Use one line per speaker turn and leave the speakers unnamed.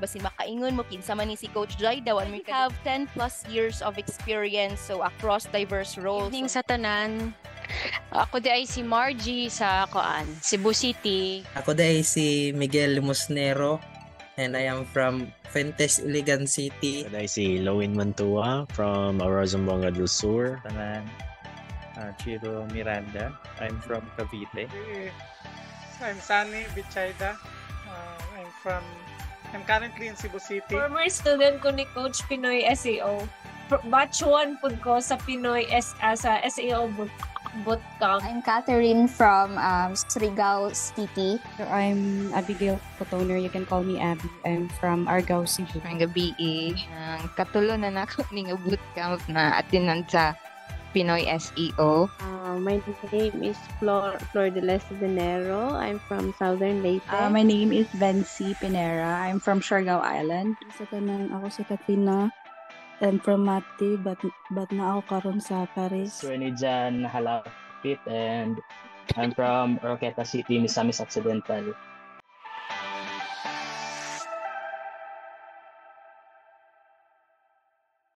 Basin makaingon mo kinsa man ni si Coach Joy daw, and we have 10 plus years of experience, so across diverse roles.
Evening sa tanan. Ako diay si Margie sa kuan, Cebu City.
Ako diay si Miguel Musnero and I am from Fuentes, Iligan City.
Ako diay si Lowin Mantua from Aurora, Zamboanga del Sur.
Tanan, Chiro Miranda. I'm from Cavite.
I'm Sunny Bichaida. I'm currently in Cebu City.
Former student ko ni Coach Pinoy SEO. Batch 1 pud ko sa Pinoy S sa SEO Bootcamp.
I'm Catherine from Surigao City.
So I'm Abigail Cotoner. You can call me Abby. I'm from Argao, Cebu.
Ang gabi eh, ang katulo na nako ni nga bootcamp na atinan sa Pinoy SEO.
My name is Flor de Venero. I'm from Southern Leyte.
My name is Vency Pinera. I'm from Siargao Island.
Sa tanan, ako si Katrina. I'm from Mati, but naa ko karon sa Paris.
Renny Jan Halapit and I'm from Oroquieta City, Misamis Occidental.